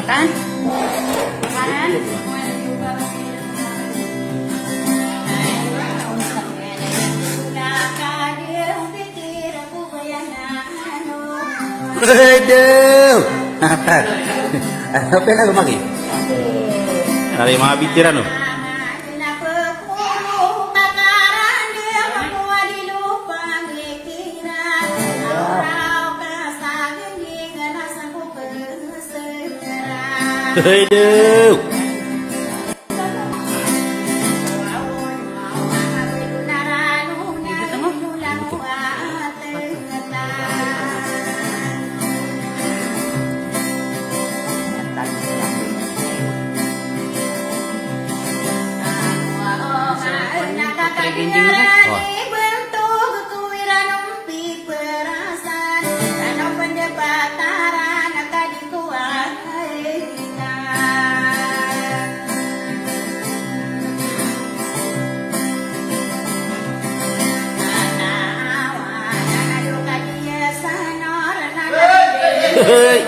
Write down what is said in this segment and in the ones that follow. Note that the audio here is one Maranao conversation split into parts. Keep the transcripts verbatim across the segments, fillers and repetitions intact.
Tan? Tan? Aduh! Ano pena lumaki? Ari mga bitira, no? Aduh! Hey!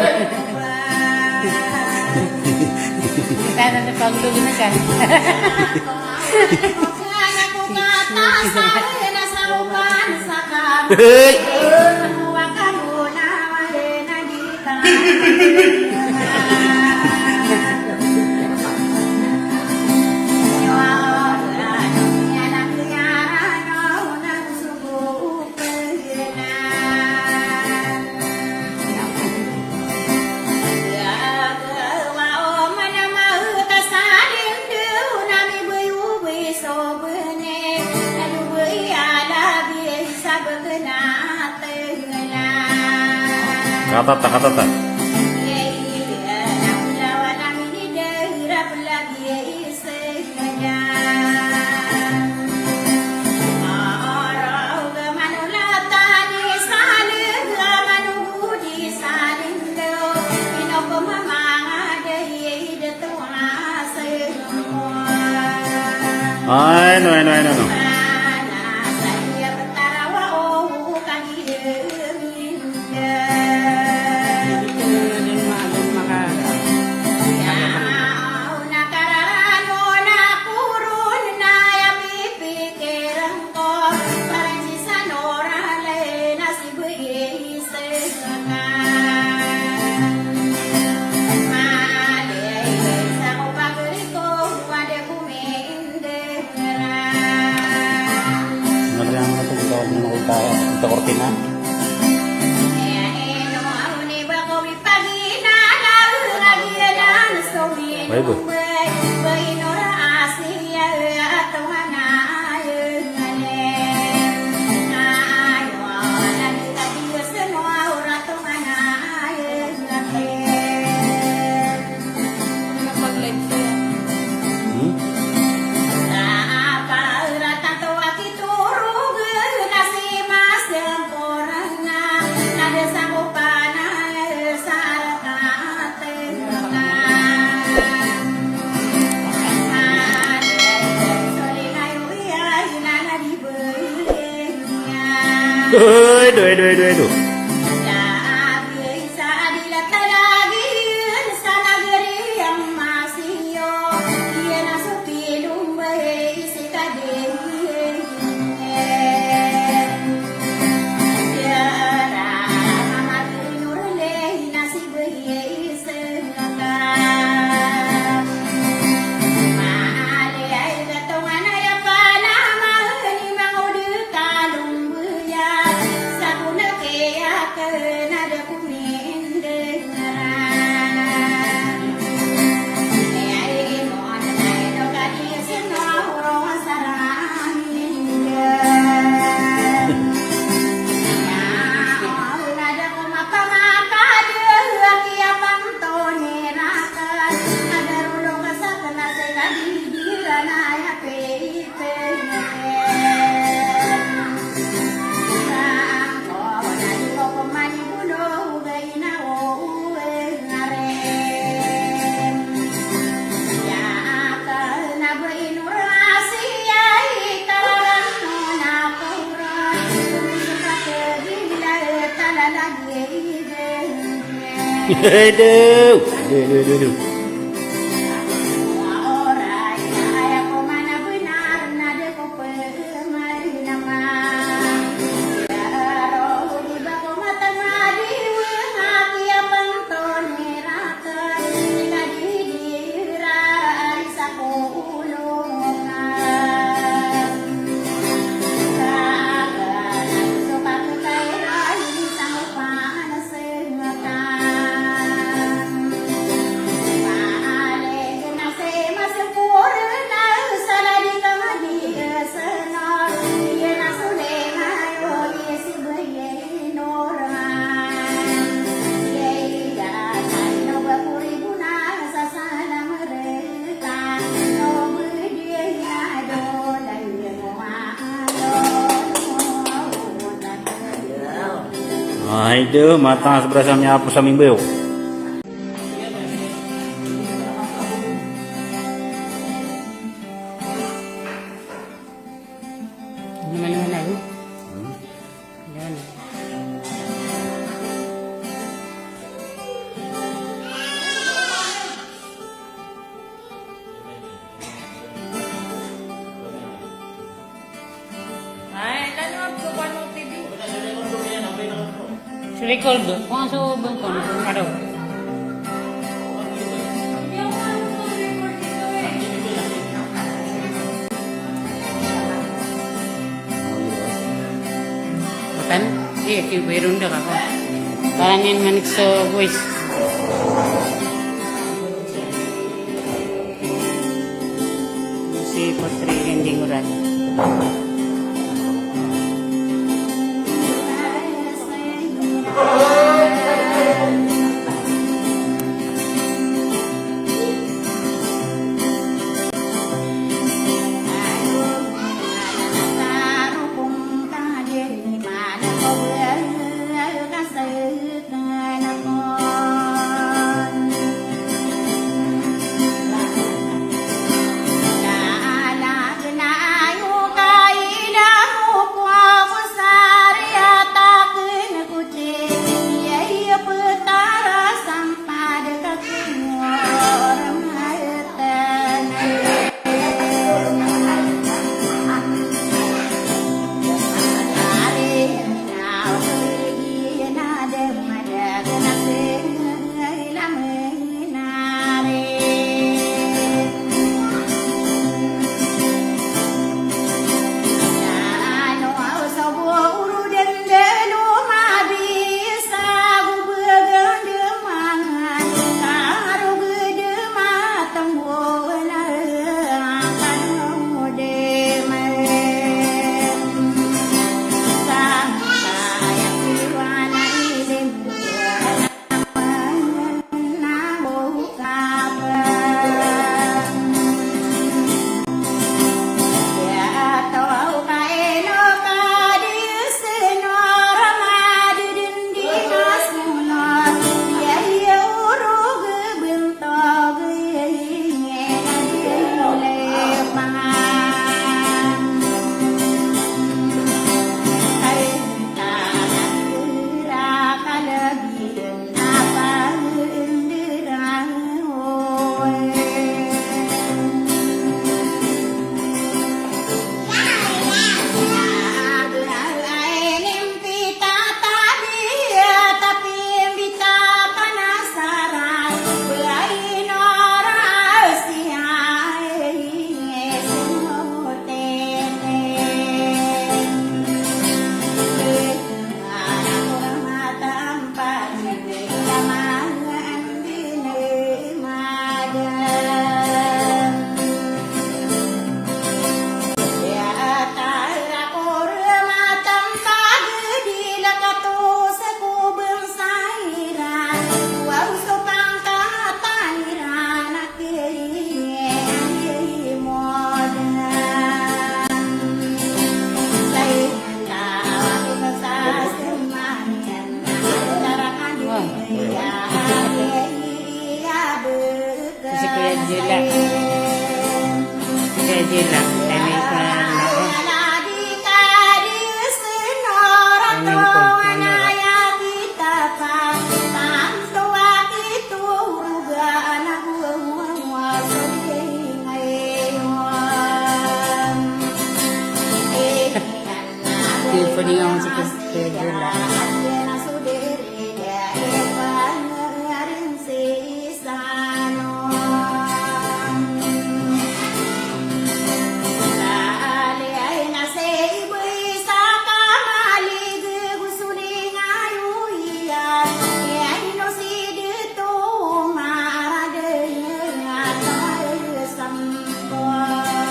Kita na sa pagdog na ka. Hey! Katata, katata. Ay, no, ay, no, ay, no, no. Nagdaan mo na ito, ito, ito, ito, ito, kortina. Ay, ba? Hmm? Oi, doi, doi, doi, doi. Aduh. Ay, do, matang sa brasa niyan apo sa mimbayaw. Ano man naman na yun? Ano man? Ay, lalo ang pagkano T V. Sa record, kung ano sa bangko, ano. Bukan? Iya, ki, bayron da ka ko. Para niyan manik so voice. Si Putri Linding Uran. Wah. Ito si Kuya Jela. Kuya Jela. Ano yung kung ano? Ano yung kung ano?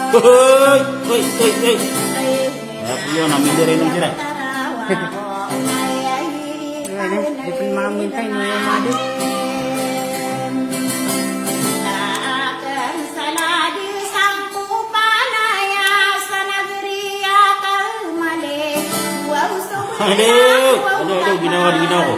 Hoy! Hoy! Hoy! Hoy! Apiya na, minder inom sira. Ano, di pn mamintay, no, yung madu. Ano, ano, ano, ginawa, ginawa ko.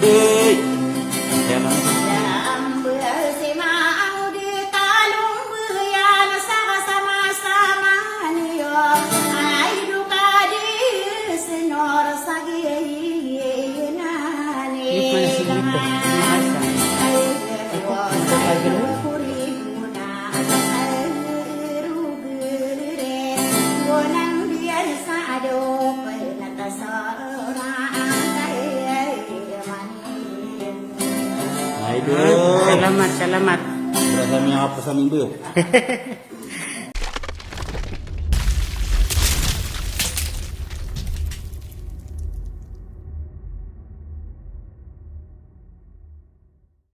Hey! Yan ang Ini mana si Lipo? Ini Hasan. Ito, ito lagi, no? Ay, do. Salamat, salamat. Berasa niya ako sa minggu.